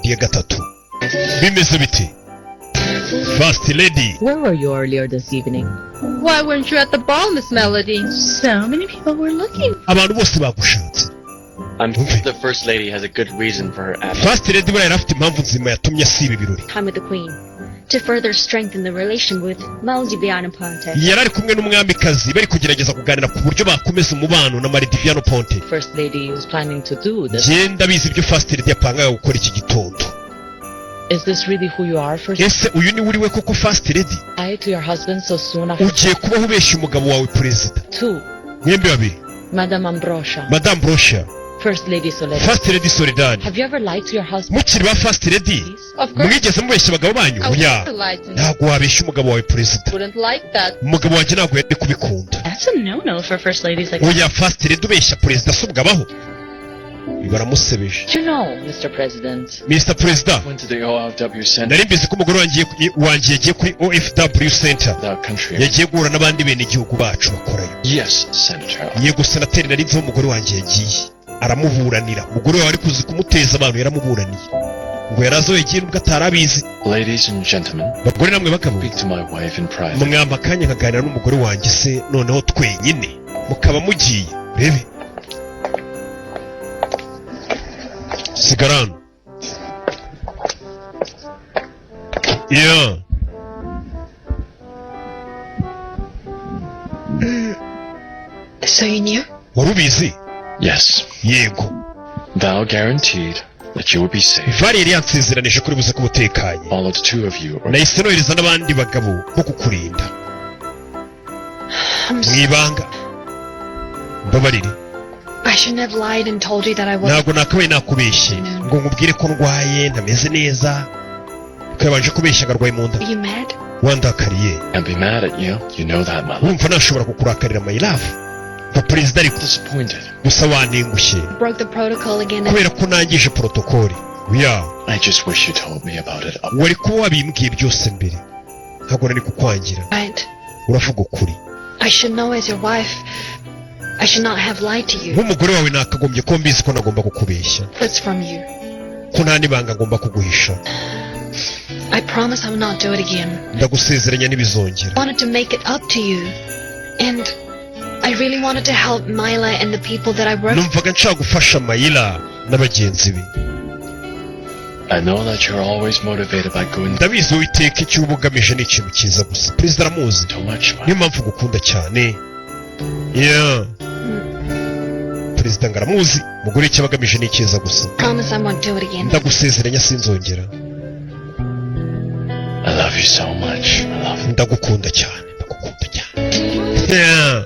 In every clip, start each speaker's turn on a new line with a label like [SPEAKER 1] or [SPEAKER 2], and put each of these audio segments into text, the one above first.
[SPEAKER 1] Episode ya gatatu bimeze bite? First Lady.
[SPEAKER 2] Where were you earlier this evening?
[SPEAKER 3] Why weren't you at the ball, Miss Melody? So many people were looking.
[SPEAKER 1] Abantu bose bagushatse.
[SPEAKER 4] I'm sure
[SPEAKER 1] Okay.
[SPEAKER 4] the First Lady has a good reason for her absence.
[SPEAKER 1] First Lady buriya yari afite impamvu nzima yatumye asiba ibirori.
[SPEAKER 5] Time with the Queen to further strengthen the relation with Maldiviano Ponte.
[SPEAKER 1] Yari ari kumwe n'umwamikazi, bari kugerageza kuganira ku buryo bakomeza umubano na Maridiviano Ponte.
[SPEAKER 2] First Lady was planning to do this.
[SPEAKER 1] Njye ndabizi ibyo First Lady yapangaga gukora iki gitondo.
[SPEAKER 2] Is this really who you are, First
[SPEAKER 1] Ese uyu ni uri we koko, First Lady?
[SPEAKER 2] Lie to your husband so soon after
[SPEAKER 1] Ugiye kubaho ubeshya umugabo wawe perezida?
[SPEAKER 2] Two.
[SPEAKER 1] Mwembi babiri.
[SPEAKER 2] Madame Ambrosia,
[SPEAKER 1] Madame Brosha.
[SPEAKER 2] First Lady Soledad.
[SPEAKER 1] First Lady Soledad.
[SPEAKER 2] Have you ever lied to your husband?
[SPEAKER 1] Mukiri ba First Lady,
[SPEAKER 3] Of course.
[SPEAKER 1] mwigeze mubeshya abagabo banyu?
[SPEAKER 3] I would
[SPEAKER 1] Oya,
[SPEAKER 3] never lie to him.
[SPEAKER 1] ntabwo wabeshya umugabo wawe perezida.
[SPEAKER 3] Wouldn't like that.
[SPEAKER 1] Umugabo wanjye ntabwo yari kubikunda.
[SPEAKER 6] That's a no-no for first ladies like
[SPEAKER 1] Oya, First Lady ubeshya perezida si ubwo baramusebeje.
[SPEAKER 2] You know, Mr. President.
[SPEAKER 1] Mr Perezida.
[SPEAKER 4] Went to the OFW Center
[SPEAKER 1] Nari mbizi ko umugore wanjye yagiye kuri OFW Center.
[SPEAKER 4] without country.
[SPEAKER 1] Yagiye guhura n'abandi bene igihugu bacu bakorayo.
[SPEAKER 4] Yes, Senator.
[SPEAKER 1] Yego senateri, nari nzi aho umugore wanjye yagiye. Aramuburanira. Umugore wawe ari kuzi kumuteza abantu, yaramuburaniye ngo yari azi aho yagiye nubwo atari abizi.
[SPEAKER 4] Ladies and gentlemen,
[SPEAKER 1] Bagore namwe bagabo,
[SPEAKER 4] speak to my wife in private.
[SPEAKER 1] Mwampa akanya nkaganira n'umugore wanjye se noneho twenyine, mukaba mugiye? Rebe, sigara hano. Yeah.
[SPEAKER 6] So you knew?
[SPEAKER 1] Wari ubizi?
[SPEAKER 4] Yes,
[SPEAKER 1] Yego.
[SPEAKER 4] Val guaranteed that you would be safe.
[SPEAKER 1] Vari yari yansezeranije kuri buze kuba utekanye.
[SPEAKER 4] Followed two of you or
[SPEAKER 1] Nahise nohereza n'abandi bagabo bo kukurinda.
[SPEAKER 6] I'm
[SPEAKER 1] Mu
[SPEAKER 6] so-
[SPEAKER 1] ibanga, mbabarire.
[SPEAKER 6] I shouldn't have lied and told you that I wasn't.
[SPEAKER 1] Ntabwo nakabaye nakubeshye ngo nkubwire ko ndwaye, ntameze neza, ko yabanje kubeshya ngo arwaye mu nda.
[SPEAKER 6] Are you mad?
[SPEAKER 1] Wandakariye?
[SPEAKER 4] Can't be mad at you. You know that, my love.
[SPEAKER 1] Wumva nashobora kukurakarira, my love? Nka perezida ariko.
[SPEAKER 4] Disappointed.
[SPEAKER 1] Gusa wantengushye.
[SPEAKER 6] Broke the protocol again.
[SPEAKER 1] Kubera ko nangije protokoli ya.
[SPEAKER 4] I just wish you told me about it.
[SPEAKER 1] Wari kuba wabimbwiye byose mbere, ntabwo nari kukwangira.
[SPEAKER 6] Right.
[SPEAKER 1] Uravuga ukuri.
[SPEAKER 6] I should know as your wife. I should not have lied to you.
[SPEAKER 1] Nk'umugore wawe nakagombye kuba mbizi ko nagomba kukubeshya.
[SPEAKER 6] It's from you.
[SPEAKER 1] Ko nta n'ibanga ngomba kuguhisha.
[SPEAKER 6] I promise I will not do it again.
[SPEAKER 1] Ndagusezeranya ntibizongera.
[SPEAKER 6] I wanted to make it up to you. And I really wanted to help Mila and the people that I work
[SPEAKER 1] Numvaga nshaka gufasha Mayila na bagenzi be.
[SPEAKER 4] I know that you're always motivated by good
[SPEAKER 1] Ndabizi wowe iteka icyo uba ugamije ni ikintu cyiza gusa. Perezida aramuzi.
[SPEAKER 4] so much, my
[SPEAKER 1] Niyo mpamvu ngukunda cyane. Yeah. Perezida ngo aramuzi, umugore icyo aba agamije ni icyiza gusa.
[SPEAKER 6] Promise I won't do it again.
[SPEAKER 1] Ndagusezeranya sinzongera.
[SPEAKER 4] I love you so much. I love you.
[SPEAKER 1] Ndagukunda cyane, ndagukunda cyane. Yeah.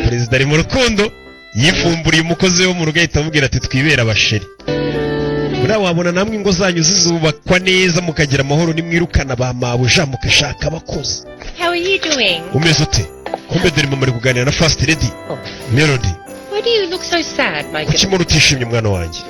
[SPEAKER 1] Perezida ari mu rukundo, yifumburiye umukozi wo mu rugo, ahita amubwira ati: "Twibere abasheri." Buriya wabona namwe ingo zanyu zizubakwa neza, mukagira amahoro, nimwirukana ba mabuja mugashaka abakozi.
[SPEAKER 3] How are you doing?
[SPEAKER 1] Umeze ute? Kumbe dore mama ari kuganira na First Lady Melody.
[SPEAKER 3] Why do you look so sad, my
[SPEAKER 1] Kuki
[SPEAKER 3] girl?
[SPEAKER 1] mbona utishimye, mwana wanjye?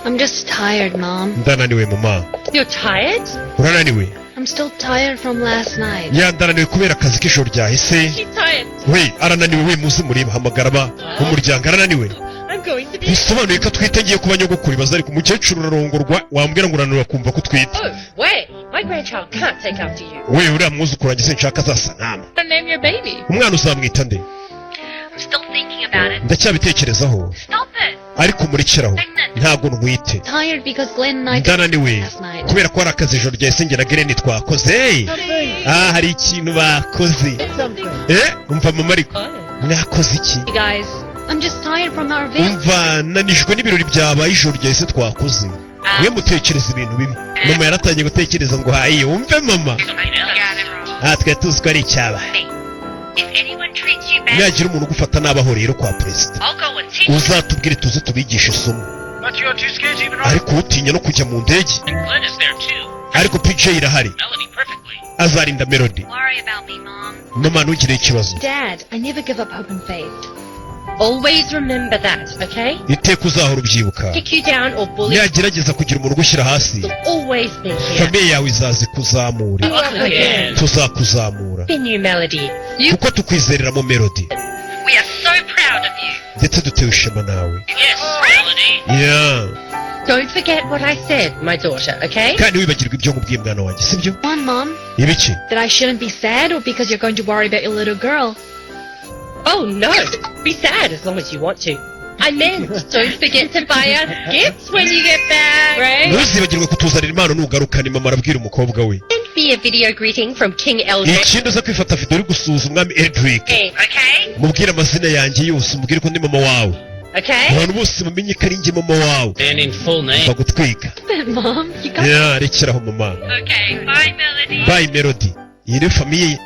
[SPEAKER 6] I'm just tired, Mom.
[SPEAKER 1] Ndananiwe, mama.
[SPEAKER 3] You're tired?
[SPEAKER 1] Urananiwe?
[SPEAKER 6] I'm still tired from last night.
[SPEAKER 1] Yeah, ndananiwe kubera akazi k'ijoro ryahise.
[SPEAKER 3] She's tired.
[SPEAKER 1] We arananiwe we, muze murebe, hamagara aba umuryango, arananiwe.
[SPEAKER 3] I'm going to be.
[SPEAKER 1] Bisobanuye ko atwite, agiye kuba nyogokuru. Ibaze ariko, umukecuru urarongorwa, wambwira ngo urananiwe, akumva ko utwite.
[SPEAKER 3] Oh, wait. My grandchild can't take after you.
[SPEAKER 1] We uriya mwuzukuru wanjye sinshaka azasa nkama.
[SPEAKER 3] Name your baby.
[SPEAKER 1] Umwana uzamwita nde?
[SPEAKER 5] I'm still thinking about it.
[SPEAKER 1] Ndacyabitekerezaho.
[SPEAKER 5] Stop it!
[SPEAKER 1] Ariko murekeraho, ntabwo ntwite.
[SPEAKER 6] Tired because Glenn and I did
[SPEAKER 1] Ndananiwe
[SPEAKER 6] last night.
[SPEAKER 1] kubera ko hari akazi ijoro ryahise njye na Glenn twakoze. Hey! Ah, hari ikintu bakoze. Eh, umva mama, ariko mwakoze iki?
[SPEAKER 6] You guys, I'm just tired from our visit.
[SPEAKER 1] Umva, nanijwe n'ibirori byabaye ijoro ryahise twakoze. Mwe mutekereza ibintu bibi. Mama yaratangiye gutekereza ngo hayiye. Wumve mama, ah, twari tuzi ko ari icyabaye.
[SPEAKER 5] If anyone treats you bad,
[SPEAKER 1] Nihagira umuntu ugufata nabaho rero kwa perezida,
[SPEAKER 5] I'll go and teach you.
[SPEAKER 1] uzatubwire tuze tubigishe isomo.
[SPEAKER 7] But you're too scared to even ride.
[SPEAKER 1] Ariko utinya no kujya mu ndege.
[SPEAKER 7] And Glenn is there too.
[SPEAKER 1] Ariko PJ irahari.
[SPEAKER 7] Melody perfectly.
[SPEAKER 1] Azarinda Melody.
[SPEAKER 5] Worry about me, Mom.
[SPEAKER 1] Mama, ntugire ikibazo.
[SPEAKER 6] Dad, I never give up hope and faith.
[SPEAKER 3] Always remember that, okay?
[SPEAKER 1] Iteka uzahora ubyibuka.
[SPEAKER 3] Kick you down or bully
[SPEAKER 1] Niyagerageza kugira umuntu ugushyira hasi,
[SPEAKER 3] you'll always be here.
[SPEAKER 1] Famille yawe izaza ikuzamure.
[SPEAKER 3] Up again.
[SPEAKER 1] Tuzakuzamura.
[SPEAKER 3] In you, Melody. You
[SPEAKER 1] Kuko tukwizereramo, Melody.
[SPEAKER 5] We are so proud of you.
[SPEAKER 1] Ndetse dutewe ishema nawe.
[SPEAKER 7] Yes, Melody.
[SPEAKER 1] Yeah.
[SPEAKER 3] Don't forget what I said, my daughter, okay?
[SPEAKER 1] Kandi wibagirwa ibyo nkubwiye, mwana wanjye, sibyo?
[SPEAKER 6] One, Mom,
[SPEAKER 1] Ibiki?
[SPEAKER 6] that I shouldn't be sad or because you're going to worry about your little girl.
[SPEAKER 3] Oh no! Be sad as long as you want to. I meant, don't forget to buy us gifts when you get back. Right?
[SPEAKER 1] Ntuzibagirwe kutuzanira impano nugaruka. Ni mama arabwira umukobwa we.
[SPEAKER 3] Send me a video greeting from King Eldrick.
[SPEAKER 1] Ikindi, uza kwifata video uri gusuhuza umwami Eldrick.
[SPEAKER 3] Okay?
[SPEAKER 1] Mubwire amazina yanjye yose, umubwire ko ndi mama wawe.
[SPEAKER 3] Okay?
[SPEAKER 1] Abantu bose bamenye ko ari njye mama wawe.
[SPEAKER 7] And in full name.
[SPEAKER 1] Mva gutwika.
[SPEAKER 6] Mom, you got
[SPEAKER 1] Ya, rekeraho mama.
[SPEAKER 3] Okay, bye, Melody.
[SPEAKER 1] Bye, Melody. Iyi ni famille ye.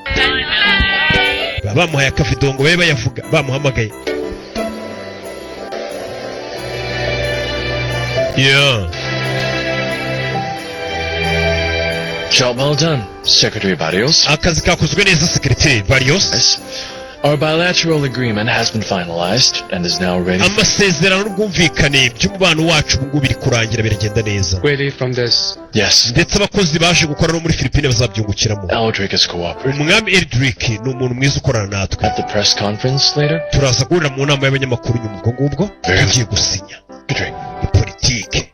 [SPEAKER 1] Baba bamuhaye akavido ngo babe bayavuga bamuhamagaye ya.
[SPEAKER 4] Job well done, Secretary Barrios.
[SPEAKER 1] Akazi kakozwe neza, Secretary Barrios.
[SPEAKER 4] Yes. Our bilateral agreement has been finalized and is now ready.
[SPEAKER 1] Amasezerano n'ubwumvikane by'umubano wacu ubu ngubu biri kurangira, biragenda neza.
[SPEAKER 8] Ready from this.
[SPEAKER 4] Yes,
[SPEAKER 1] Ndetse abakozi baje gukora no muri Filipine bazabyungukiramo.
[SPEAKER 4] Eldrick is cooperating.
[SPEAKER 1] Umwami Eldrick ni umuntu mwiza ukorana natwe.
[SPEAKER 4] At the press conference later,
[SPEAKER 1] Turaza guhurira mu nama y'abanyamakuru nyuma ubwo ngubwo tugiye gusinya.
[SPEAKER 4] Secretary.
[SPEAKER 1] Ni politike.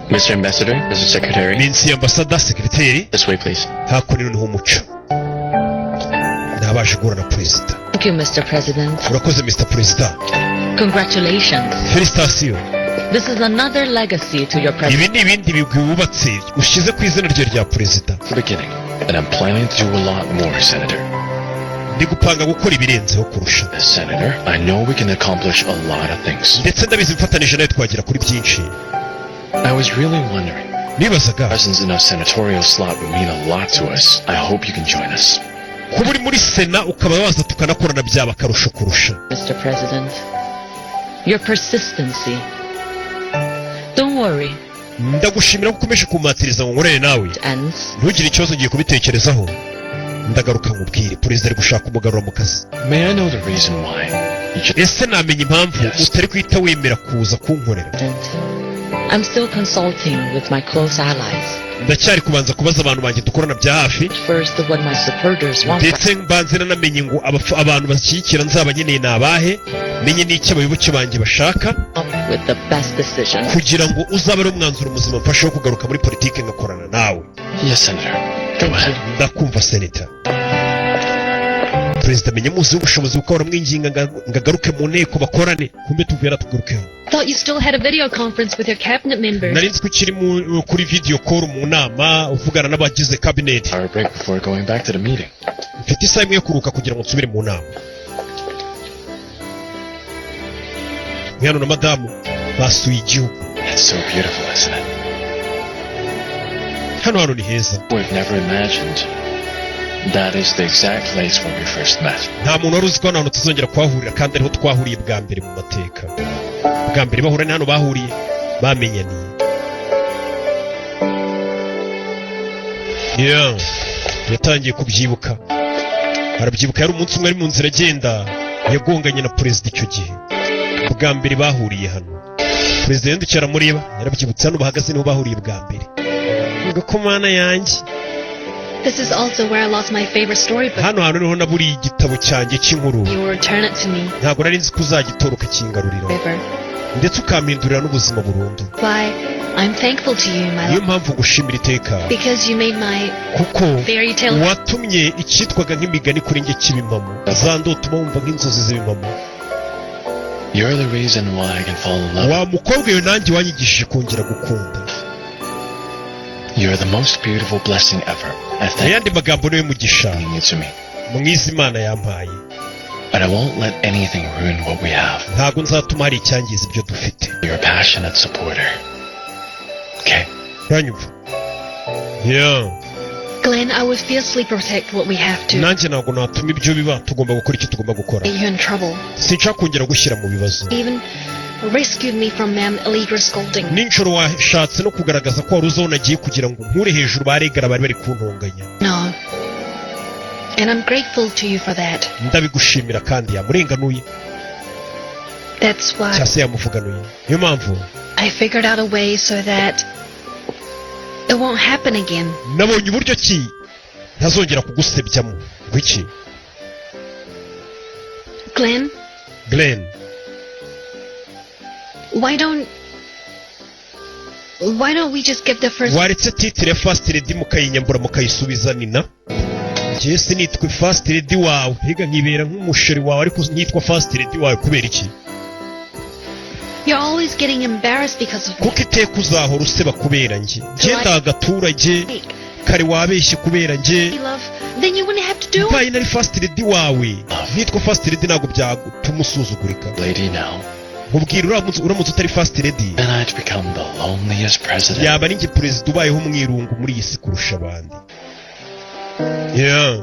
[SPEAKER 4] Mr. Ambassador, Mr. Secretary,
[SPEAKER 1] Minsi ambasada, secretary.
[SPEAKER 4] this way, please.
[SPEAKER 1] Hakuno niho umuco ni abaje guhura na perezida.
[SPEAKER 2] Thank you, Mr. President.
[SPEAKER 1] Urakoze, Mr. Perezida.
[SPEAKER 2] Congratulations.
[SPEAKER 1] Félicitations.
[SPEAKER 2] This is another legacy to your
[SPEAKER 1] Ibi
[SPEAKER 2] presidency.
[SPEAKER 1] ni ibindi bigwi wubatse, ushyize ku izina rye rya perezida.
[SPEAKER 4] The beginning. And I'm planning to do a lot more, Senator.
[SPEAKER 1] Ndi gupanga gukora ibirenzeho kurusha.
[SPEAKER 4] Senator, I know we can accomplish a lot of things.
[SPEAKER 1] Ndetse ndabizi, mfatanije nawe twagera kuri byinshi.
[SPEAKER 4] I was really wondering,
[SPEAKER 1] Nibazaga,
[SPEAKER 4] presence in our senatorial slot would mean a lot to us. I hope you can join us.
[SPEAKER 1] kuba uri muri sena ukaba waza tukanakorana byaba akarusho kurusha.
[SPEAKER 2] Mr. President. Your persistency. Don't worry,
[SPEAKER 1] Ndagushimira ko ukomeje kumatiriza ngo nkorere nawe.
[SPEAKER 2] it ends.
[SPEAKER 1] Ntugire ikibazo, ngiye kubitekerezaho, ndagaruka nkubwire. Perezida ari gushaka umugarura mu kazi.
[SPEAKER 4] May I know the reason why you just
[SPEAKER 1] Ese namenya impamvu utari guhita wemera kuza kunkorera?
[SPEAKER 2] President. I'm still consulting with my close allies.
[SPEAKER 1] Ndacyari kubanza kubaza abantu banjye dukorana bya hafi.
[SPEAKER 2] First, what my supporters want.
[SPEAKER 1] Ndetse mbanze nanamenye ngo abantu bashyigikira nzaba nkeneye ni abahe, menye n'icyo abayoboke banjye bashaka,
[SPEAKER 2] Up with the best decision.
[SPEAKER 1] kugira ngo uzabe ari umwanzuro muzima mfashe wo kugaruka muri politiki ngakorana nawe.
[SPEAKER 4] Yes, Senator. Go ahead.
[SPEAKER 1] Ndakumva, Senator. Perezida amenya muzi w'ubushobozi kuko baramwinginga ngo agaruke mu nteko bakorane. Kumbe tuvuye aratugarukeho.
[SPEAKER 6] Thought you still had a video conference with your cabinet members.
[SPEAKER 1] Nari nzi ko ukiri kuri video call mu nama uvugana n'abagize cabinet.
[SPEAKER 4] Hour break before going back to the meeting.
[SPEAKER 1] Mfite isaha imwe yo kuruhuka kugira ngo nsubire mu nama. Hano na madamu basuye igihugu.
[SPEAKER 4] It's so beautiful, isn't it?
[SPEAKER 1] Hano ni heza.
[SPEAKER 4] We've never imagined. That is the exact place where we first met.
[SPEAKER 1] Nta muntu wari uzi ko hano hantu tuzongera kuhahurira, kandi ariho twahuriye bwa mbere mu mateka. Bwa mbere bahura ni hano bahuriye, bamenyaniye. Yeah. Yatangiye kubyibuka, arabyibuka. Yari umunsi umwe ari mu nzira agenda, yagonganye na perezida. Icyo gihe bwa mbere bahuriye hano, perezida yandikiye aramureba, yarabyibutse. Hano bahagaze niho bahuriye bwa mbere. Ngo ko mana yanjye.
[SPEAKER 6] This is also where I lost my favorite storybook.
[SPEAKER 1] Hano hantu niho naburiye igitabo cyanjye cy'inkuru.
[SPEAKER 6] You will return it to me.
[SPEAKER 1] Ntabwo nari nzi ko uzagitora ukakingarurira,
[SPEAKER 6] River.
[SPEAKER 1] ndetse ukampindurira n'ubuzima burundu.
[SPEAKER 6] Why, I'm thankful to you, my
[SPEAKER 1] Niyo
[SPEAKER 6] love.
[SPEAKER 1] mpamvu ngushimira iteka.
[SPEAKER 6] Because you made my
[SPEAKER 1] Kuko
[SPEAKER 6] fairy tale.
[SPEAKER 1] watumye icyitwaga nk'imigani kuri njye kiba impamo, za ndoto uba wumva nk'inzozi z'ibimpamo.
[SPEAKER 4] You're the reason why I can fall in love.
[SPEAKER 1] Wa mukobwa we, nanjye wanyigishije kongera gukunda.
[SPEAKER 4] You're the most beautiful blessing ever. I
[SPEAKER 1] Mu
[SPEAKER 4] thank
[SPEAKER 1] yandi magambo, niwe mugisha
[SPEAKER 4] you to me.
[SPEAKER 1] mwiza Imana yampaye.
[SPEAKER 4] And I won't let anything ruin what we have.
[SPEAKER 1] Ntabwo nzatuma hari icyangiza ibyo dufite.
[SPEAKER 4] You're a passionate supporter. Okay.
[SPEAKER 1] Uranyumva? Yeah.
[SPEAKER 6] Glenn, I would fiercely protect what we have to.
[SPEAKER 1] Nanjye ntabwo natuma ibyo biba. Tugomba gukora icyo tugomba gukora.
[SPEAKER 6] Get you in trouble.
[SPEAKER 1] Sinshaka kongera gushyira mu bibazo.
[SPEAKER 6] Even rescued me from Ma'am Allegra's scolding.
[SPEAKER 1] Nijoro washatse no kugaragaza ko wari uzi aho nagiye kugira ngo nkure hejuru baregara bari bari kuntonganya.
[SPEAKER 6] No. And I'm grateful to you for that.
[SPEAKER 1] Ndabigushimira. Kandi yamurenganuye,
[SPEAKER 6] That's why
[SPEAKER 1] cyangwa se yamuvuganuye. Niyo mpamvu
[SPEAKER 6] I figured out a way so that it won't happen again.
[SPEAKER 1] nabonye uburyo ki ntazongera kugusebyamo ngo iki.
[SPEAKER 6] Glenn,
[SPEAKER 1] Glenn,
[SPEAKER 6] why don't Why don't we just give the first
[SPEAKER 1] Waretse title ya first lady mukayinyambura, mukayisubiza Nina? Njye sinitwe first lady wawe, higa nkibera nk'umusheri wawe, ariko nitwa first lady wawe kubera iki?
[SPEAKER 6] You're always getting embarrassed because of me.
[SPEAKER 1] Kuko iteka uzahora useba kubera njye. Njye ndi agaturage kare, wabeshye kubera njye.
[SPEAKER 6] Love, then you wouldn't have to do it.
[SPEAKER 1] Mbaye nari first lady wawe, nitwa first lady, ntabwo byagutuma usuzugurika.
[SPEAKER 4] Lady now,
[SPEAKER 1] Nkubwira, uramutse utari first lady,
[SPEAKER 4] then I'd become the loneliest president.
[SPEAKER 1] yaba ari njye perezida ubayeho umwirungu muri iyi si kurusha abandi, yeah.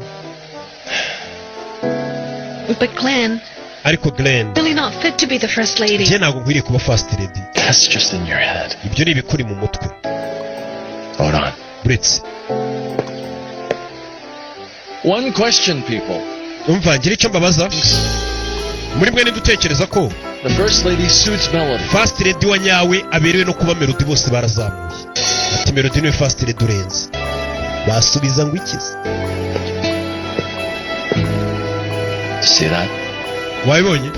[SPEAKER 6] But Glenn,
[SPEAKER 1] Ariko Glenn,
[SPEAKER 6] really not fit to be the first lady.
[SPEAKER 1] Njye ntabwo nkwiriye kuba first lady.
[SPEAKER 4] That's just in your head.
[SPEAKER 1] Ibyo ni ibikuri mu mutwe.
[SPEAKER 4] Hold on.
[SPEAKER 1] Uretse.
[SPEAKER 4] One question, people.
[SPEAKER 1] Umva, ngira icyo mbabaza: muri mwe dutekereza ko
[SPEAKER 4] The first lady suits Melody.
[SPEAKER 1] first lady wa nyawe aberewe no kuba Melody? Bose barazamuye ati Melody niwe first lady urenze. Basubiza ngo ikize?
[SPEAKER 4] See that?
[SPEAKER 1] Wabibonye?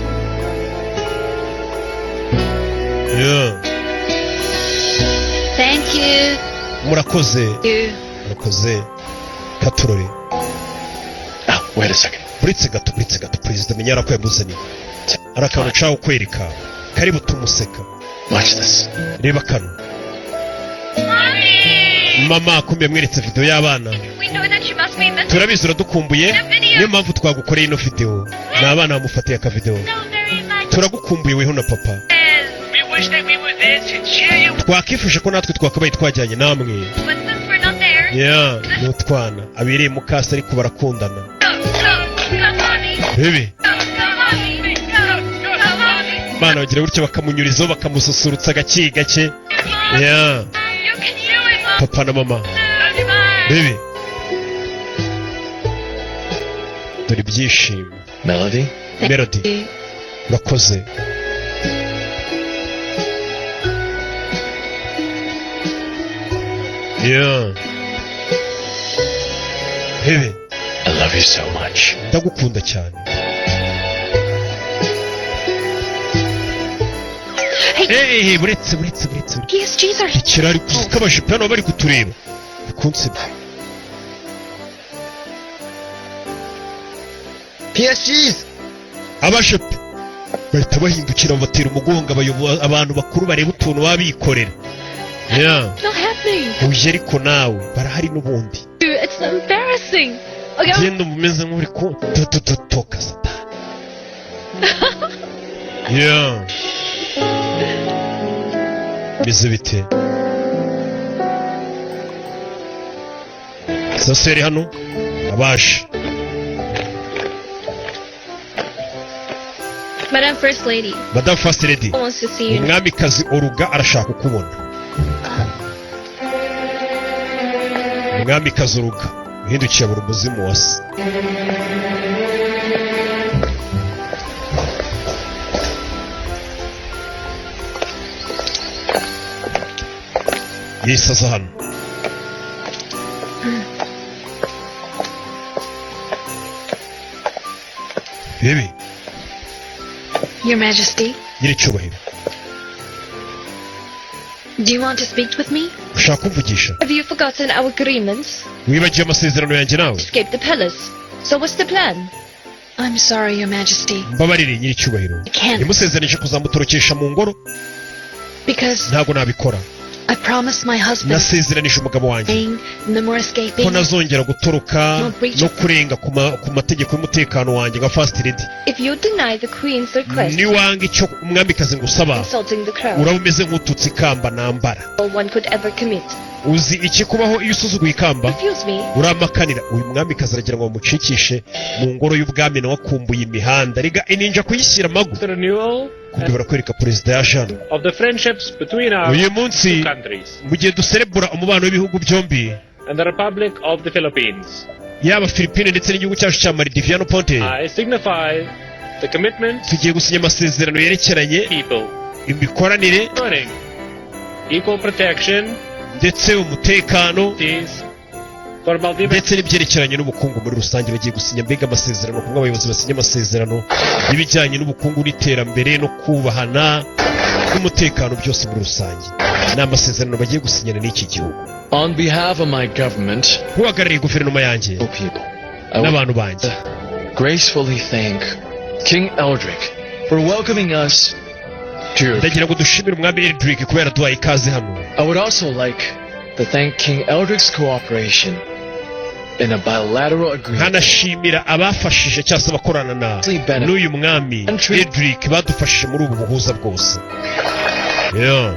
[SPEAKER 1] Yeah.
[SPEAKER 6] Thank you.
[SPEAKER 1] Murakoze.
[SPEAKER 6] You.
[SPEAKER 1] Murakoze, katurore.
[SPEAKER 4] Ah, wait a second.
[SPEAKER 1] Buretse gato, buretse gato. Perezida menya ko yamuzaniye ari akantu nshaka kukwereka kari butumuseka.
[SPEAKER 4] Watch this.
[SPEAKER 1] Reba kano, mama. Kumbe yamweretse video y'abana.
[SPEAKER 5] We know that you must be missing
[SPEAKER 1] Turabizi uradukumbuye, niyo mpamvu twagukoreye ino video. Ni abana bamufatiye akavideo.
[SPEAKER 5] so very much.
[SPEAKER 1] Turagukumbuye weho na papa.
[SPEAKER 7] We wish that we were there to cheer you.
[SPEAKER 1] Twakifuje ko natwe twakabaye twajyanye namwe.
[SPEAKER 5] But since we're not there,
[SPEAKER 1] Yeah, ni utwana abereye mukasi, ariko barakundana.
[SPEAKER 5] Go, go, go, mommy.
[SPEAKER 1] Bebe.
[SPEAKER 5] Go, go, mommy. Go, go, mommy.
[SPEAKER 1] Bana bagira gutya bakamunyurizaho, bakamususurutsa gake gake, yeah.
[SPEAKER 5] You can do it, mom.
[SPEAKER 1] Papa na mama.
[SPEAKER 5] Bye.
[SPEAKER 1] Bebe, dore ibyishimo.
[SPEAKER 4] Melody?
[SPEAKER 1] Melody, urakoze. Yeah. Bebe.
[SPEAKER 4] I love you so much.
[SPEAKER 1] Ndagukunda cyane.
[SPEAKER 6] Hey.
[SPEAKER 1] Eh, buretse, buretse, buretse.
[SPEAKER 6] PSGs are here.
[SPEAKER 1] Ikirari ko abajepe hano bari kutureba bikunsebya.
[SPEAKER 8] PSGs!
[SPEAKER 1] Abajepe bahita bahindukira, babatera umugongo. Abantu bakuru bareba utuntu baba bikorera, yeah.
[SPEAKER 3] Not happening.
[SPEAKER 1] Uje ariko nawe barahari n'ubundi.
[SPEAKER 3] It's embarrassing. Okay.
[SPEAKER 1] Genda umeze nk'uri ku toka satani, yeah. Bimeze bite saseri hano abaje?
[SPEAKER 5] Madam First Lady
[SPEAKER 1] Madam First Lady
[SPEAKER 5] wants to see you.
[SPEAKER 1] Umwamikazi Oruga arashaka kukubona. Umwamikazi Oruga uhindukiye abura umuzimu wa se. Yahise aza hano. Bibi.
[SPEAKER 6] Your Majesty,
[SPEAKER 1] Nyiricyubahiro.
[SPEAKER 6] Do you want to speak with me?
[SPEAKER 1] Ushaka kumvugisha?
[SPEAKER 3] Have you forgotten our agreements?
[SPEAKER 1] Wibagiwe amasezerano yanjye nawe?
[SPEAKER 3] Escape the palace. So what's the plan?
[SPEAKER 6] I'm sorry, Your Majesty.
[SPEAKER 1] Mbabarire, nyiricyubahiro.
[SPEAKER 6] I can't
[SPEAKER 1] Yamusezeranije kuzamutorokesha mu ngoro.
[SPEAKER 6] because
[SPEAKER 1] Ntabwo nabikora.
[SPEAKER 6] I promised my husband
[SPEAKER 1] Nasezeranije umugabo wanjye
[SPEAKER 6] saying no more
[SPEAKER 1] ko
[SPEAKER 6] escaping.
[SPEAKER 1] ntazongera gutoroka no kurenga ku mategeko y'umutekano wanjye nka first lady.
[SPEAKER 3] If you deny the queen's request,
[SPEAKER 1] Niwanga icyo umwamikazi ngusaba,
[SPEAKER 3] insulting the crown,
[SPEAKER 1] uraba umeze nk'ututse ikamba nambara.
[SPEAKER 3] all one could ever commit.
[SPEAKER 1] Uzi ikikubaho iyo usuzuguye ikamba?
[SPEAKER 3] Refuse me.
[SPEAKER 1] Uramakanira. Uyu mwamikazi aragira ngo bamucikishe mu ngoro y'ubwami, nawe akumbuye imihanda riga ininja kuyishyira amagu.
[SPEAKER 9] The renewal
[SPEAKER 1] Kumbe barakwereka perezida yaje hano.
[SPEAKER 9] of the friendships between our
[SPEAKER 1] Uyu munsi,
[SPEAKER 9] two countries
[SPEAKER 1] mu gihe duserebura umubano w'ibihugu byombi,
[SPEAKER 9] and the Republic of the Philippines.
[SPEAKER 1] yaba Philippine ndetse n'igihugu cyacu cya Maldiviano Ponte,
[SPEAKER 9] I signify the commitment
[SPEAKER 1] tugiye gusinya amasezerano yerekeranye
[SPEAKER 9] people
[SPEAKER 1] imikoranire
[SPEAKER 9] learning, equal protection
[SPEAKER 1] ndetse umutekano
[SPEAKER 9] peace for Maldivian
[SPEAKER 1] ndetse n'ibyerekeranye n'ubukungu muri rusange. Bagiye gusinya mbega amasezerano, kumwe abayobozi basinya amasezerano y'ibijyanye n'ubukungu n'iterambere no kubahana n'umutekano byose muri rusange. Ni amasezerano bagiye gusinyana n'iki gihugu.
[SPEAKER 4] On behalf of my government,
[SPEAKER 1] Nk'uhagarariye guverinoma yanjye
[SPEAKER 4] people, I would
[SPEAKER 1] n'abantu banjye,
[SPEAKER 4] gracefully thank King Eldrick for welcoming us to your.
[SPEAKER 1] Ndagira ngo dushimire umwami Eldrick kubera duhaye ikaze hano.
[SPEAKER 4] I would also like to thank King Eldrick's cooperation in a bilateral agreement.
[SPEAKER 1] Nkanashimira abafashije cyangwa se abakorana na n'uyu mwami Eldrick badufashije muri ubu buhuza bwose. Yeah.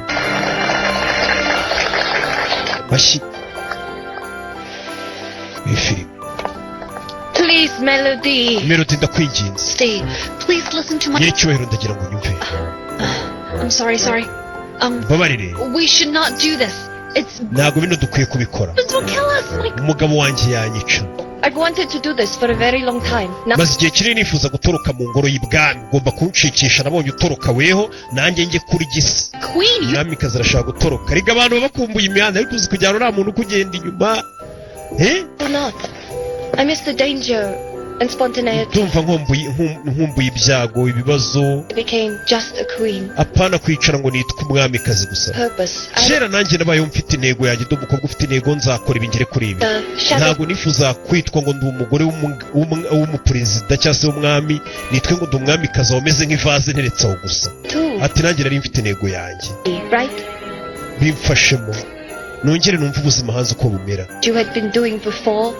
[SPEAKER 1] Mashyi iyi filime.
[SPEAKER 6] Please, Melody.
[SPEAKER 1] Melody, ndakwinginze.
[SPEAKER 6] Stay. Please listen to my.
[SPEAKER 1] Nyiricyubahiro, ndagira ngo unyumve.
[SPEAKER 6] I'm sorry, sorry.
[SPEAKER 1] Mbabarire.
[SPEAKER 6] We should not do this. It's.
[SPEAKER 1] Ntabwo bino dukwiye kubikora.
[SPEAKER 6] This will kill us. Like,
[SPEAKER 1] Umugabo wanjye yanyica.
[SPEAKER 3] I've wanted to do this for a very long time. Now
[SPEAKER 1] Maze igihe kinini nifuza gutoroka mu ngoro y'ibwami. Ugomba kunshikisha, nabonye utoroka weho, nanjye njye kuri gisi.
[SPEAKER 6] Queen, you.
[SPEAKER 1] Umwamikazi arashaka gutoroka. Rega abantu baba bakumbuye imihanda, ariko uzi kujyana uriya muntu ukugenda inyuma, eh?
[SPEAKER 3] or not. I miss the danger and spontaneity.
[SPEAKER 1] Ndumva nkumbuye ibyago, ibibazo.
[SPEAKER 3] I became just a queen.
[SPEAKER 1] Apana kwicara ngo nitwe umwamikazi gusa.
[SPEAKER 3] Purpose. I
[SPEAKER 1] Kera nanjye nabayeho mfite intego yanjye, ndi umukobwa ufite intego, nzakora ibi ngere kuri ibi.
[SPEAKER 3] The shadow
[SPEAKER 1] Ntabwo nifuza kwitwa ngo ndi umugore w'umuperezida cyangwa se w'umwami, nitwe ngo ndi umwamikazi wameze nk'ivaze nteretse aho gusa.
[SPEAKER 3] Too.
[SPEAKER 1] Ati nanjye nari mfite intego yanjye.
[SPEAKER 3] Right?
[SPEAKER 1] Bimfashemo nongere numve ubuzima hanze uko bumera.
[SPEAKER 3] You had been doing before.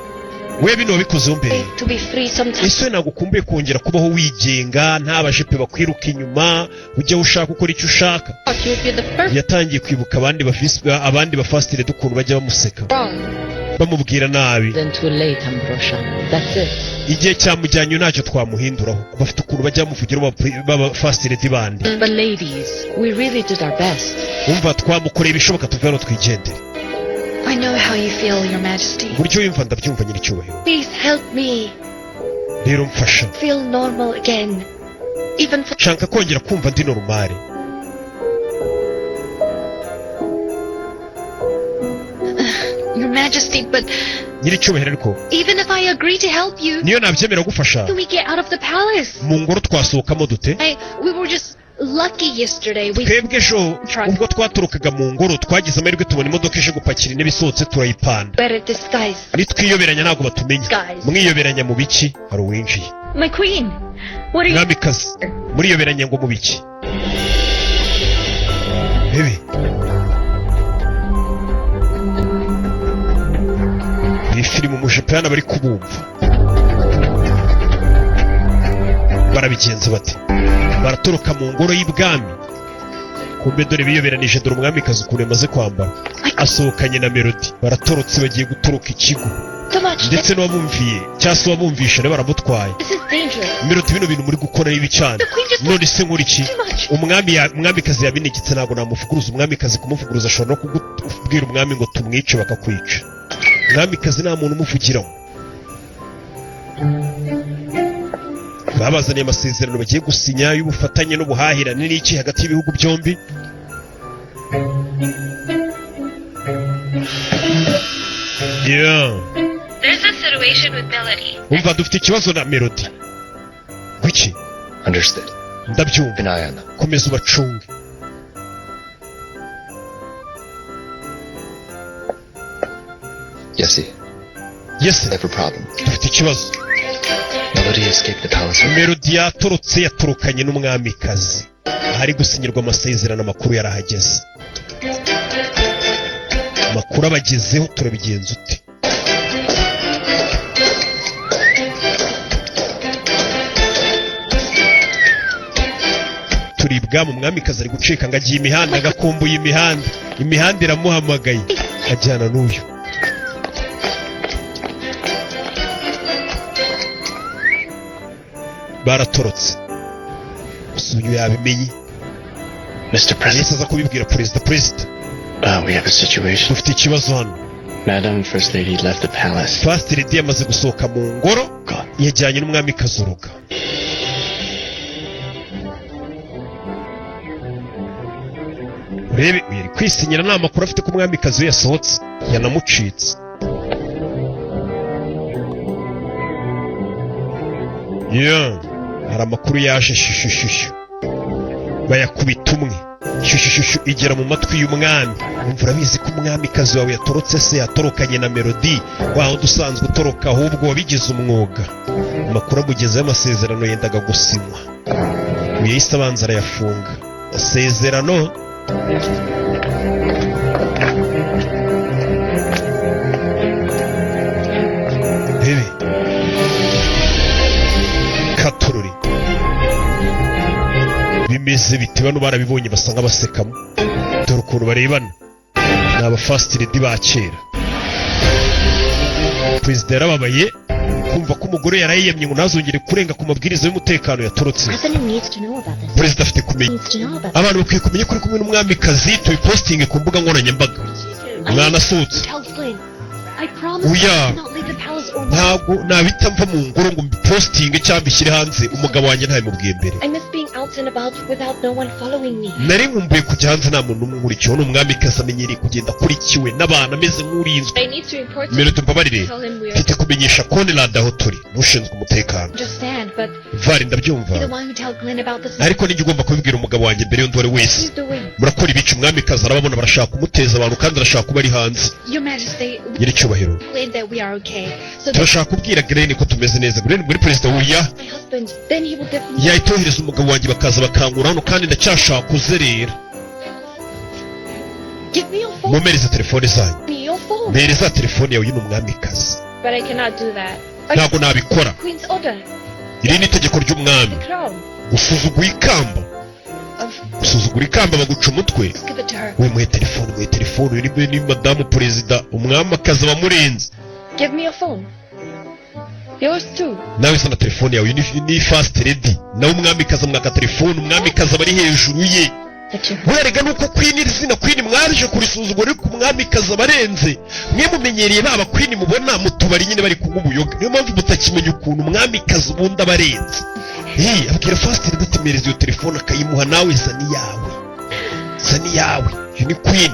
[SPEAKER 1] We bino wabikozeho mbere.
[SPEAKER 3] To be free sometimes.
[SPEAKER 1] Ese ntabwo ukumbuye kongera kubaho wigenga, nta bajepe bakwiruka inyuma, ujya aho ushaka, ukora icyo ushaka?
[SPEAKER 3] Thought you would be the first
[SPEAKER 1] Yatangiye kwibuka abandi ba abandi ba first lady ukuntu bajya bamuseka,
[SPEAKER 3] wrong.
[SPEAKER 1] bamubwira nabi.
[SPEAKER 2] Then too late, Ambrosia. That's it.
[SPEAKER 1] Igihe cyamujyanye, ntacyo twamuhinduraho. Bafite ukuntu bajya bamuvugira baba first lady bandi.
[SPEAKER 2] But ladies, we really did our best.
[SPEAKER 1] Umva, twamukoreye ibishoboka, tuve hano twigendere.
[SPEAKER 6] I know how you feel, Your Majesty.
[SPEAKER 1] Uburyo wiyumva ndabyumva, nyiricyubahiro.
[SPEAKER 3] Please help me
[SPEAKER 1] Rero mfasha
[SPEAKER 3] feel normal again. Even for
[SPEAKER 1] nshaka kongera kumva ndi normal.
[SPEAKER 6] Your Majesty, but
[SPEAKER 1] Nyiricyubahiro, ariko
[SPEAKER 6] even if I agree to help you,
[SPEAKER 1] niyo nabyemera gufasha,
[SPEAKER 6] can we get out of the palace?
[SPEAKER 1] Mu ngoro twasohokamo dute?
[SPEAKER 6] We were just lucky yesterday. We
[SPEAKER 1] Twebwe ejo ubwo twaturukaga mu ngoro twagize amahirwe tubona imodoka ije gupakira intebe isohotse, turayipanda.
[SPEAKER 3] Better disguise.
[SPEAKER 1] Nitwiyoberanya ntabwo batumenya.
[SPEAKER 3] Guys.
[SPEAKER 1] Mwiyoberanya mu biki? Hari uwinjiye.
[SPEAKER 5] My queen, what are you?
[SPEAKER 1] Mwamikazi, muriyoberanya ngo mu biki? Bebe iyi filime, umujapani bari kubumva barabigenza bate? Baratoroka mu ngoro y'ibwami. Kumbe dore biyoberanije, dore umwamikazi ukuntu yamaze kwambara, asohokanye na Melody, baratorotse, bagiye gutoroka ikigo.
[SPEAKER 3] Too much.
[SPEAKER 1] Ndetse n'uwabumviye cyangwa se uwabumvishe nawe baramutwaye.
[SPEAKER 3] This is dangerous.
[SPEAKER 1] Melody, bino bintu muri gukora ni cyane. None se nkora iki? Umwami ya umwamikazi yabinegetse, ntabwo namuvuguruza. Umwamikazi kumuvuguruza ashobora no kugubwira umwami ngo tumwice, bakakwica. Umwamikazi nta muntu umuvugiramo. Babazaniye amasezerano bagiye gusinya y'ubufatanye n'ubuhahirane n'iki hagati y'ibihugu byombi. Yeah.
[SPEAKER 6] There's a situation with Melody.
[SPEAKER 1] Umva, dufite ikibazo na Melody. Wiki?
[SPEAKER 4] Understood.
[SPEAKER 1] Ndabyumva.
[SPEAKER 4] Keep an eye on them.
[SPEAKER 1] Komeza ubacunge.
[SPEAKER 4] Yessie,
[SPEAKER 1] Yes.
[SPEAKER 4] I have a problem.
[SPEAKER 1] Dufite ikibazo.
[SPEAKER 4] Melody escaped the palace.
[SPEAKER 1] Melody yatorotse, yatorokanye n'umwamikazi. Ahari gusinyirwa amasezerano amakuru yarahageze. Amakuru abagezeho, turabigenza ute? Turi ibwami, umwamikazi ari gucika ngo agiye imihanda, agakumbuye imihanda, imihanda iramuhamagaye, ajyana n'uyu. Baratorotse gusa uyu yabimenye.
[SPEAKER 4] Mr. President,
[SPEAKER 1] Yahise aza kubibwira perezida. Perezida,
[SPEAKER 4] we have a situation.
[SPEAKER 1] dufite ikibazo hano.
[SPEAKER 4] Madam First Lady left the palace.
[SPEAKER 1] First Lady yamaze gusohoka mu ngoro.
[SPEAKER 4] Gone.
[SPEAKER 1] Yajyanye n'umwamikazi Uruga. Urebe uyu ari kwisinyira, nta makuru afite ko umwamikazi we yasohotse, yanamucitse. Yeah. Hari amakuru yaje shyushyushyushyu, bayakubita umwe. Shyushyushyushyu igera mu matwi y'umwami. Umva, urabizi ko umwamikazi wawe yatorotse se? Yatorokanye na Melody wa wundi usanzwe utoroka, ahubwo wabigize umwuga. Amakuru amugezeho, amasezerano yendaga gusinywa. Uyu yahise abanza arayafunga amasezerano. Bebe katorori, bimeze biti? Bano barabibonye, basa nk'abasekamo. Dore ukuntu barebana, ni aba first lady ba kera. Perezida yarababaye kumva ko umugore yarayiyamye ngo ntazongere kurenga ku mabwiriza y'umutekano, yatorotse.
[SPEAKER 5] President needs to know about this.
[SPEAKER 1] Perezida afite kumenya.
[SPEAKER 5] Needs to know about
[SPEAKER 1] Abantu bakwiye kumenya ko uri kumwe n'umwamikazi. Tubipositinge ku mbuga nkoranyambaga. Mwanasohotse.
[SPEAKER 6] Tell Glenn. I promise
[SPEAKER 1] Oya.
[SPEAKER 6] I will not leave the palace or
[SPEAKER 1] Ntabwo nabita mva mu ngoro ngo mbipositinge cyangwa mbishyire hanze. Umugabo wanjye ntabimubwiye mbere.
[SPEAKER 6] I miss being out and about without no one following me.
[SPEAKER 1] Nari nkumbuye kujya hanze nta muntu n'umwe unkurikiye. Ni umwamikazi, amenyereye kugenda akurikiwe n'abantu, ameze nk'urinzwe.
[SPEAKER 6] I need to report to
[SPEAKER 1] Melody, mbabarire.
[SPEAKER 6] tell him we are
[SPEAKER 1] Mfite kumenyesha Conrad aho turi, n'ushinzwe umutekano.
[SPEAKER 6] Understand, but
[SPEAKER 1] Vari, ndabyumva.
[SPEAKER 6] be the one who tell Glenn about this.
[SPEAKER 1] Ariko nijya ugomba kubibwira umugabo wanjye mbere y'undi uwo ari we wese.
[SPEAKER 6] What are you doing?
[SPEAKER 1] Murakora ibica? Umwamikazi arababona, barashaka kumuteza abantu, kandi arashaka kuba ari hanze.
[SPEAKER 6] Your Majesty,
[SPEAKER 1] Nyiricyubahiro,
[SPEAKER 6] Glenn that we are okay. So that
[SPEAKER 1] turashaka kubwira Glenn ko tumeze neza. Glenn muri perezida wuya.
[SPEAKER 6] my husband, then he will definitely
[SPEAKER 1] Yahita yohereza umugabo wanjye, bakaza bakankura hano, kandi ndacyashaka kuzerera.
[SPEAKER 6] Give me your phone.
[SPEAKER 1] Mumpereze telefone zanyu.
[SPEAKER 6] Me your phone.
[SPEAKER 1] Mpereza telefone yawe. Uyu ni umwamikazi.
[SPEAKER 6] But I cannot do that.
[SPEAKER 1] Ntabwo nabikora.
[SPEAKER 6] Queen's order.
[SPEAKER 1] Iri ni itegeko ry'umwami.
[SPEAKER 6] The crown.
[SPEAKER 1] Gusuzugura ikamba,
[SPEAKER 6] Of
[SPEAKER 1] gusuzugura ikamba baguca umutwe.
[SPEAKER 6] Give it to her.
[SPEAKER 1] We, muhe telefone, muhe telefone. Uyu ni madamu perezida, umwamikazi abamurenze.
[SPEAKER 6] Give me your phone. Yours too.
[SPEAKER 1] Nawe sana telefone yawe. Uyu ni first lady, nawe umwamikazi amwaka telefone. Umwamikazi aba ari hejuru ye.
[SPEAKER 5] That you
[SPEAKER 1] Werega nuko queen, iri zina queen mwaje kurisuzugura, ariko umwamikazi abarenze. Mwe mumenyereye baba queen mubona mu tubari nyine bari kunywa ubuyoga, niyo mpamvu mutakimenya ukuntu umwamikazi ubundi abarenze. Hey, abwira first lady ati: "Mpereza iyo telefone." Akayimuha. Nawe zana iyawe, zana iyawe. Uyu ni queen.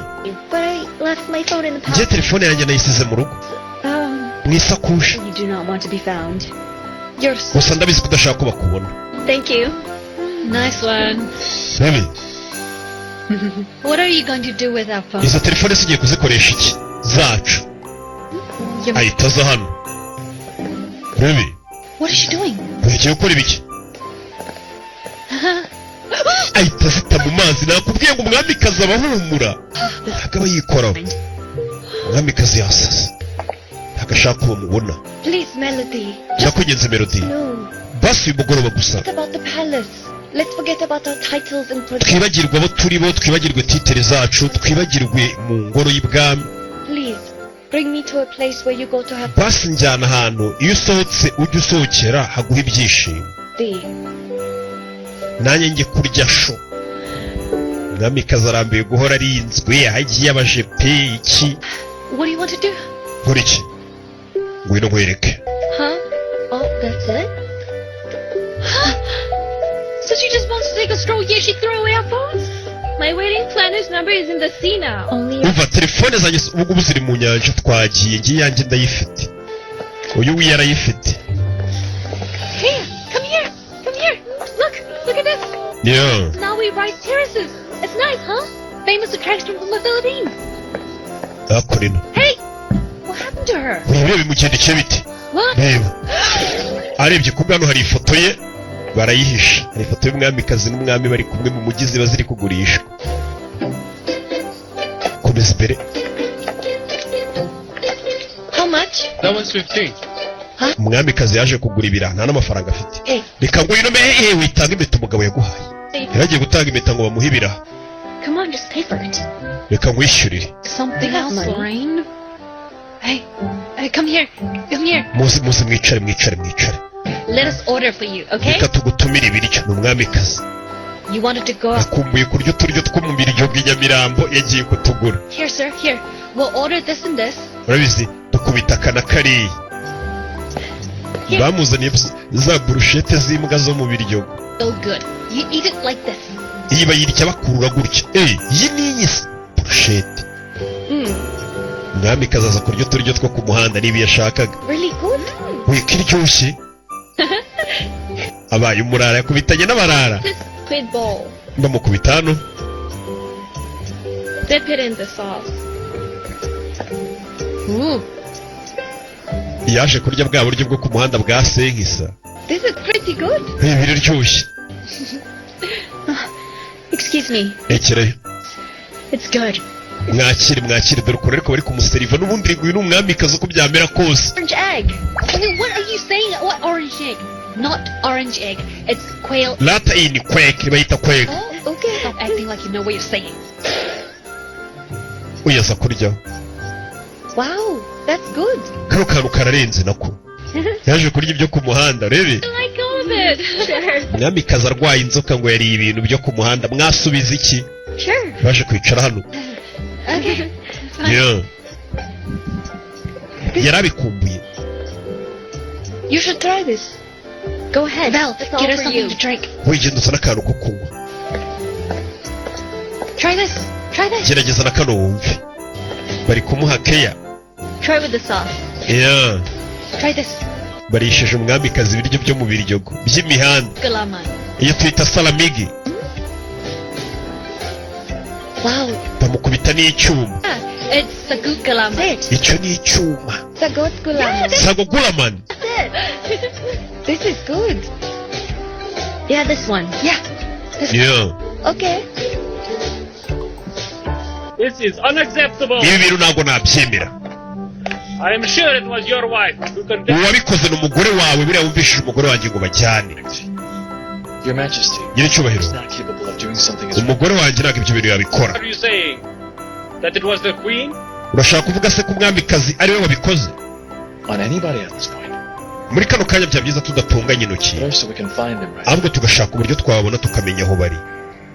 [SPEAKER 5] But I left my phone in the
[SPEAKER 1] Njye
[SPEAKER 5] palace.
[SPEAKER 1] telefone yanjye nayisize mu rugo, mu isakoshi.
[SPEAKER 5] You do not want to be found.
[SPEAKER 6] You're so
[SPEAKER 1] Gusa ndabizi ko udashaka ko bakubona.
[SPEAKER 5] Thank you.
[SPEAKER 2] Nice one.
[SPEAKER 1] Baby.
[SPEAKER 6] What are you going to do with our phone?
[SPEAKER 1] Izo telefone zigiye kuzikoresha iki zacu?
[SPEAKER 6] Your
[SPEAKER 1] Ahita aza hano. Baby.
[SPEAKER 6] What is she doing?
[SPEAKER 1] Ugiye gukora ibiki? Ahita azita mu mazi. Nakubwiye ngo umwamikazi aba ahumura, ntabwo aba yikoraho. Umwamikazi yasaze, ntabwo ashaka ko bamubona.
[SPEAKER 6] Please, Melody.
[SPEAKER 1] Ndakwinginze, Melody.
[SPEAKER 6] No.
[SPEAKER 1] Basi uyu mugoroba gusa.
[SPEAKER 6] Forget about the palace. Let's forget about our titles and positions.
[SPEAKER 1] Twibagirwe abo turi bo, twibagirwe title zacu, twibagirwe mu ngoro y'ibwami.
[SPEAKER 6] Please, bring me to a place where you go to have
[SPEAKER 1] Basi njyana ahantu iyo usohotse ujya usohokera haguha ibyishimo.
[SPEAKER 6] tea.
[SPEAKER 1] Nanjye njye kurya sho. Umwamikazi arambiwe guhora arinzwe, aho agiye abajepe iki.
[SPEAKER 6] What do you want to do?
[SPEAKER 1] Nkora iki? Ngwino nkwereke.
[SPEAKER 6] Huh? Oh, that's it? So she just wants to take a stroll, yet she threw away our phones?
[SPEAKER 8] My wedding planner's number is in the sea now.
[SPEAKER 5] Only
[SPEAKER 1] Umva, telefone zanjye ubu ngubu ziri mu nyanja. Twagiye ngiye, iyanjye ndayifite, uyu wiyo arayifite.
[SPEAKER 8] Here, come here, come here. Look, look at this.
[SPEAKER 1] Yeah.
[SPEAKER 8] Maui Rice Terraces. It's nice, huh? Famous attraction from the Philippines.
[SPEAKER 1] Hakurino.
[SPEAKER 8] Hey, what happened to her?
[SPEAKER 1] Urebe bimugendekeye bite?
[SPEAKER 8] What?
[SPEAKER 1] Reba, arebye kumbe hano hari ifoto ye barayihisha. Hari ifoto y'umwamikazi n'umwami bari kumwe mu mujyi, ziba ziri kugurishwa. Komeza imbere.
[SPEAKER 6] How much?
[SPEAKER 9] That one's 15.
[SPEAKER 1] Umwamikazi yaje kugura ibiraha, nta n'amafaranga afite.
[SPEAKER 6] Hey.
[SPEAKER 1] Reka ngwino mehe, witanga impeta umugabo yaguhaye. Yari agiye gutanga impeta ngo bamuhe ibiraha.
[SPEAKER 5] Come on, just pay for it.
[SPEAKER 1] Reka nkwishyurire.
[SPEAKER 6] Something
[SPEAKER 5] You have
[SPEAKER 6] else,
[SPEAKER 5] money.
[SPEAKER 6] Lorraine? Hey, hey, come here. Come here.
[SPEAKER 1] Muze, muze mwicare, mwicare, mwicare.
[SPEAKER 6] Let us order for you, okay?
[SPEAKER 1] Reka tugutumire ibiryo. Ni umwamikazi.
[SPEAKER 6] You wanted to go out.
[SPEAKER 1] Akumbuye kurya uturyo two mu biryo bw'inyamirambo, yagiye kutugura.
[SPEAKER 6] Here, sir, here. We'll order this and this.
[SPEAKER 1] Urabizi, dukubita aka na kariya. Bamuzaniye za burushete z'imbwa zo mu biryogo.
[SPEAKER 6] So good. You eat it like this.
[SPEAKER 1] Iyi bayirya bakurura gutya. Eh, iyi ni iyi se burushete. Umwamikazi aza kurya uturyo two ku muhanda, niba yashakaga.
[SPEAKER 6] Really good?
[SPEAKER 1] Wika iryoshye. Abaye umurara, yakubitanye n'abarara.
[SPEAKER 8] This squid ball.
[SPEAKER 1] Bamukubita hano.
[SPEAKER 8] Dip it in the sauce. Ooh,
[SPEAKER 1] Yaje kurya bwa buryo bwo ku muhanda bwa senkisa.
[SPEAKER 8] This is pretty good.
[SPEAKER 1] Hey, biraryoshye.
[SPEAKER 5] Excuse me.
[SPEAKER 1] Rekereyo.
[SPEAKER 5] It's good.
[SPEAKER 1] Mwakire, mwakire. Dore ukuntu ariko bari kumuseriva n'ubundi. Nguyu ni umwamikazi uko byamera kose.
[SPEAKER 5] Orange egg. Okay, what are you saying? What orange egg? Not orange egg. It's quail.
[SPEAKER 1] Rata iyi ni kweke, bayita kweke.
[SPEAKER 5] Oh, okay.
[SPEAKER 6] Stop acting like you know what you're saying.
[SPEAKER 1] Uyaza kuryaho.
[SPEAKER 8] Wow, that's good.
[SPEAKER 1] Kano kantu kararenze nako. Yaje kurya ibyo ku muhanda, rebe.
[SPEAKER 8] I like all of it.
[SPEAKER 5] Sure.
[SPEAKER 1] Umwamikazi arwaye inzoka ngo yariye ibintu byo ku muhanda, mwasubiza iki?
[SPEAKER 5] Sure.
[SPEAKER 1] Baje kwicara hano.
[SPEAKER 5] Okay.
[SPEAKER 1] Yeah. Yarabikumbuye.
[SPEAKER 8] You should try this.
[SPEAKER 5] Go ahead.
[SPEAKER 6] Val,
[SPEAKER 5] It's all
[SPEAKER 6] get her
[SPEAKER 5] for
[SPEAKER 6] something
[SPEAKER 5] you.
[SPEAKER 6] to drink.
[SPEAKER 1] Wigenda uzana akantu ko kunywa.
[SPEAKER 6] Try this. Try this.
[SPEAKER 1] Gerageza na kano wumve. Bari kumuha keya.
[SPEAKER 5] Try with the sauce.
[SPEAKER 1] Yeah.
[SPEAKER 6] Try this.
[SPEAKER 1] Barishije umwamikazi ibiryo byo mu biryogo by'imihanda.
[SPEAKER 6] Gulaman.
[SPEAKER 1] Iyo twita salamigi.
[SPEAKER 6] Wow.
[SPEAKER 1] Bamukubita n'icyuma.
[SPEAKER 6] It's sagu gulaman.
[SPEAKER 1] Icyo ni icyuma.
[SPEAKER 8] Sagot gulaman.
[SPEAKER 1] Sago gulaman.
[SPEAKER 8] This is good.
[SPEAKER 5] Yeah, this one.
[SPEAKER 6] Yeah. This
[SPEAKER 1] Yeah.
[SPEAKER 8] Okay.
[SPEAKER 9] This is unacceptable.
[SPEAKER 1] Ibi bintu ntabwo nabyemera.
[SPEAKER 9] I am sure it was your wife who convinced
[SPEAKER 1] Uwabikoze ni umugore wawe. Buriya wumvishije umugore wanjye ngo bajyane.
[SPEAKER 4] Your Majesty
[SPEAKER 1] Nyiricyubahiro,
[SPEAKER 4] is not capable of doing something as
[SPEAKER 1] umugore wanjye ntabwo ibyo bintu yabikora.
[SPEAKER 9] Are you saying that it was the queen?
[SPEAKER 1] Urashaka kuvuga se ko umwamikazi ari we wabikoze?
[SPEAKER 4] On anybody at this point.
[SPEAKER 1] Muri kano kanya byaba byiza tudatunganya intoki,
[SPEAKER 4] Better so we can find them, right?
[SPEAKER 1] ahubwo tugashaka uburyo twabona tukamenya aho bari.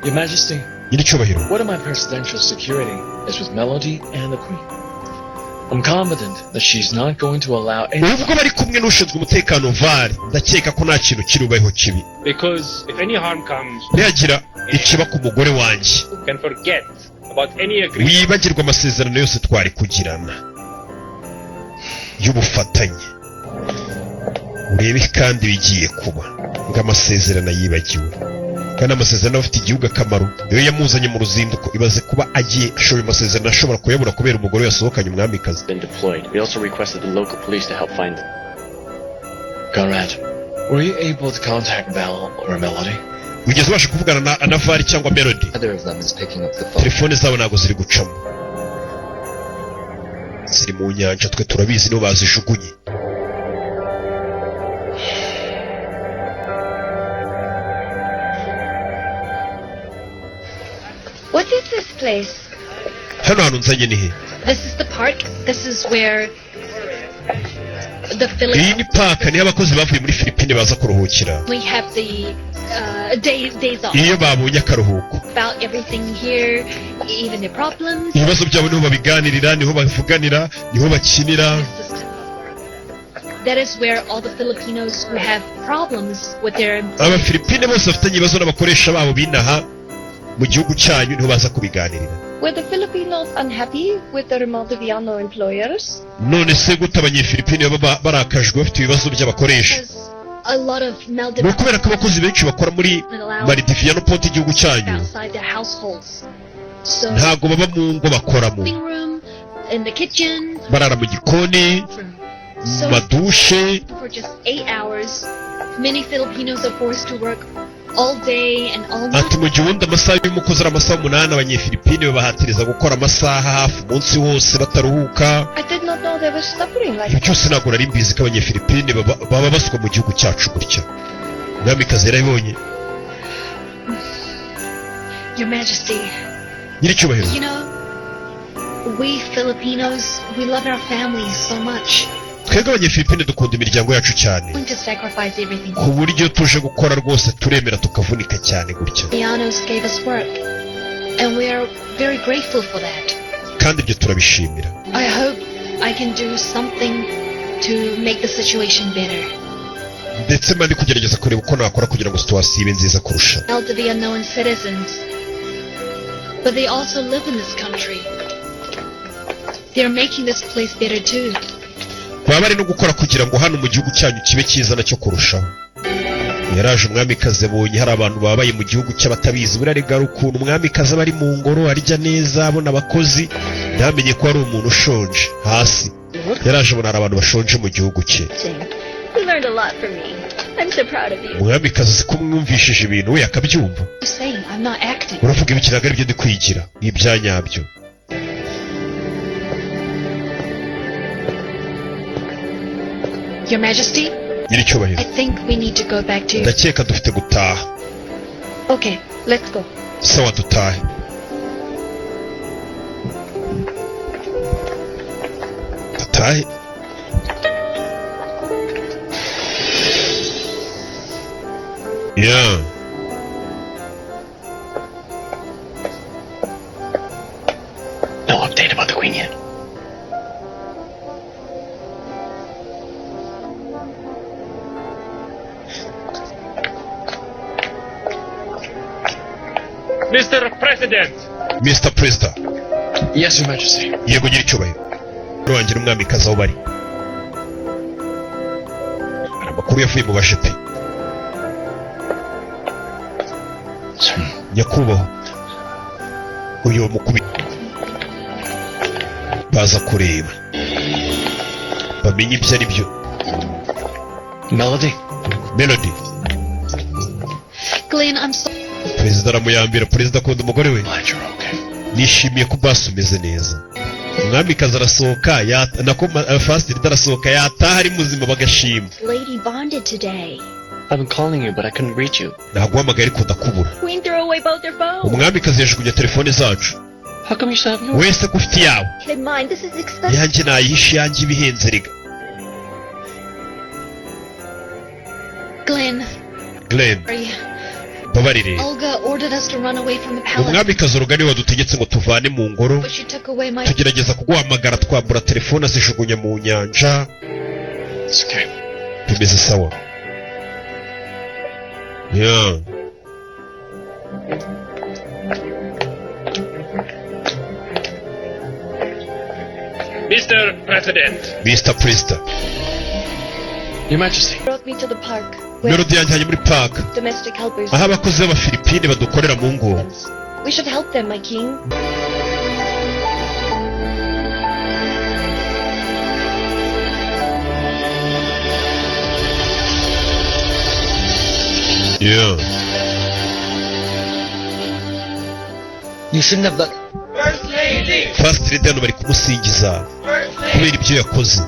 [SPEAKER 4] Your Majesty,
[SPEAKER 1] Nyiricyubahiro,
[SPEAKER 4] one of my presidential security is with Melody and the Queen. I'm confident that she's not going to allow any
[SPEAKER 1] ubwo bari kumwe n'ushinzwe umutekano vari, ndakeka ko nta kintu kiri bubeho kibi.
[SPEAKER 9] Because if any harm comes,
[SPEAKER 1] Nihagira ikiba ku mugore wanjye,
[SPEAKER 9] you can forget about any agreement.
[SPEAKER 1] wibagirwa amasezerano yose twari kugirana y'ubufatanye. Urebe kandi bigiye kuba ngo amasezerano yibagiwe, kandi amasezerano afite igihugu akamaro. Niyo yamuzanye mu ruzinduko. Ibaze kuba agiye ashoboye amasezerano ashobora kuyabura kubera umugore yasohokanye umwamikazi.
[SPEAKER 10] Been deployed. We also requested the local police to help find them.
[SPEAKER 4] Conrad, were you able to contact Val or Melody?
[SPEAKER 1] Wigeze ubasha kuvugana na Vari cyangwa Melody?
[SPEAKER 11] Neither of them is picking up the phone.
[SPEAKER 1] Telefone zabo ntabwo ziri gucamo, ziri mu nyanja. Twe turabizi, nibo bazijugunye.
[SPEAKER 8] What is this place?
[SPEAKER 1] Hano hantu nzanye ni he?
[SPEAKER 6] This is the park. This is where the
[SPEAKER 1] Iyi
[SPEAKER 6] Philippines
[SPEAKER 1] ni park, niho abakozi bavuye muri Filipine baza kuruhukira
[SPEAKER 6] we have the days off.
[SPEAKER 1] iyo babonye akaruhuko.
[SPEAKER 6] About everything here, even the problems.
[SPEAKER 1] Ibibazo byabo niho babiganirira, niho bavuganira, niho bakinira.
[SPEAKER 6] That is where all the Filipinos who have problems with their
[SPEAKER 1] Abafilipine bose bafitanye ibibazo n'abakoresha babo binaha mu gihugu cyanyu niho baza kubiganirira.
[SPEAKER 8] Were the Filipinos unhappy with their Maldiviano employers?
[SPEAKER 1] None se gute abanyefilipine baba barakajwe bafite ibibazo by'abakoresha?
[SPEAKER 6] A lot of
[SPEAKER 1] Ni
[SPEAKER 6] Maldivian
[SPEAKER 1] ukubera ko abakozi benshi bakora muri Maldiviano Port igihugu cyanyu
[SPEAKER 6] outside their households. So
[SPEAKER 1] ntabwo baba mu ngo bakoramo.
[SPEAKER 6] living room, in the kitchen,
[SPEAKER 1] Barara mu gikoni, mu madushe.
[SPEAKER 6] For just 8 hours. Many Filipinos are forced to work all day and all night.
[SPEAKER 1] Ati mu gihe ubundi amasaha y'umukozi ari amasaha 8, abanyefilipine babahatiriza gukora amasaha hafi umunsi wose bataruhuka.
[SPEAKER 8] I did not know they were suffering like
[SPEAKER 1] Ibyo byose ntabwo nari mbizi ko abanyefilipine baba baswa mu gihugu cyacu gutya. Umwamikazi yarabibonye.
[SPEAKER 6] Your Majesty,
[SPEAKER 1] Nyiricyubahiro,
[SPEAKER 6] we Filipinos, we love our families so much.
[SPEAKER 1] twebwe abanyefilipine dukunda imiryango yacu cyane,
[SPEAKER 6] Going to sacrifice everything.
[SPEAKER 1] ku buryo tuje gukora rwose turemera tukavunika cyane gutya.
[SPEAKER 6] Filipinos gave us work, and we are very grateful for that.
[SPEAKER 1] Kandi ibyo turabishimira.
[SPEAKER 6] I hope I can do something to make the situation better.
[SPEAKER 1] Ndetse mba ndi kugerageza kureba uko nakora kugira ngo situation ibe nziza kurusha.
[SPEAKER 6] Maldivian citizens, but they also live in this country. They are making this place better too.
[SPEAKER 1] Baba bari no gukora kugira ngo hano mu gihugu cyanyu kibe cyiza nacyo kurushaho. Yaraje, umwamikazi abonye hari abantu babaye mu gihugu cy'abatabizi. Buriya rega hari ukuntu umwamikazi aba ari mu ngoro, arya neza, abona abakozi, ntamenye ko hari umuntu ushonje hasi. Yaraje abona hari abantu bashonje mu gihugu cye.
[SPEAKER 8] You learned a lot from me. I'm so proud of you.
[SPEAKER 1] Umwamikazi uzi ko umwumvishije ibintu we akabyumva.
[SPEAKER 6] You saying I'm not acting.
[SPEAKER 1] Uravuga ibiki? Ntabwo aribyo ndi kwigira, ni ibyanyabyo.
[SPEAKER 6] Your Majesty,
[SPEAKER 1] Nyiricyubahiro,
[SPEAKER 6] I think we need to go back to.
[SPEAKER 1] ndakeka dufite gutaha.
[SPEAKER 6] Okay, let's go.
[SPEAKER 1] Sawa, dutahe, dutahe. Yeah.
[SPEAKER 10] No update about the Queen yet.
[SPEAKER 9] Mr. President,
[SPEAKER 1] Mr President.
[SPEAKER 4] Yes, Your Majesty.
[SPEAKER 1] Yego, nyiricyubahiro. Wanjye n'umwamikazi aho bari, hari amakuru yavuye mu bajepe.
[SPEAKER 10] Sir.
[SPEAKER 1] Nyakubahwa, uyu mukubi baza kureba bamenye ibyo ari byo.
[SPEAKER 4] Melody?
[SPEAKER 1] Melody.
[SPEAKER 6] Glenn, I'm so.
[SPEAKER 1] Perezida aramuyambira. Perezida akunda umugore we.
[SPEAKER 4] Glad you're okay.
[SPEAKER 1] Nishimiye ko basi umeze neza. Umwamikazi arasohoka nako First Lady arasohoka, yataha ari muzima bagashima.
[SPEAKER 8] Lady bonded today.
[SPEAKER 10] I've been calling you, but I couldn't reach you.
[SPEAKER 1] Naguhamagaye ariko ndakubura.
[SPEAKER 8] Queen threw away both their phones.
[SPEAKER 1] Umwamikazi yajugunye telefone zacu.
[SPEAKER 10] How come you still have yours?
[SPEAKER 1] Wese ko ufite iyawe?
[SPEAKER 8] Hid mine. This is expensive.
[SPEAKER 1] Yanjye nayihishe, yanjye ibihenze rega.
[SPEAKER 6] Glenn,
[SPEAKER 1] Glenn.
[SPEAKER 6] sorry.
[SPEAKER 1] Babarire.
[SPEAKER 6] Olga ordered us to run away from the palace,
[SPEAKER 1] Umwamikazi Olga niwe wadutegetse ngo tuvane mu ngoro.
[SPEAKER 6] but she took away my.
[SPEAKER 1] Tugerageza kuguhamagara, twambura telefone azijugunya mu nyanja.
[SPEAKER 4] It's okay.
[SPEAKER 1] Bimeze sawa, yeah.
[SPEAKER 9] Mr. President,
[SPEAKER 1] Mr President.
[SPEAKER 4] Your Majesty.
[SPEAKER 8] Brought me to the park where
[SPEAKER 1] Melody yanjyanye muri park
[SPEAKER 8] domestic helpers.
[SPEAKER 1] aho abakozi b'Abafilipine badukorera mu ngo.
[SPEAKER 8] We should help them, my king.
[SPEAKER 1] Yeah.
[SPEAKER 4] You shouldn't have let.
[SPEAKER 1] First Lady hano bari kumusingiza kubera ibyo yakoze.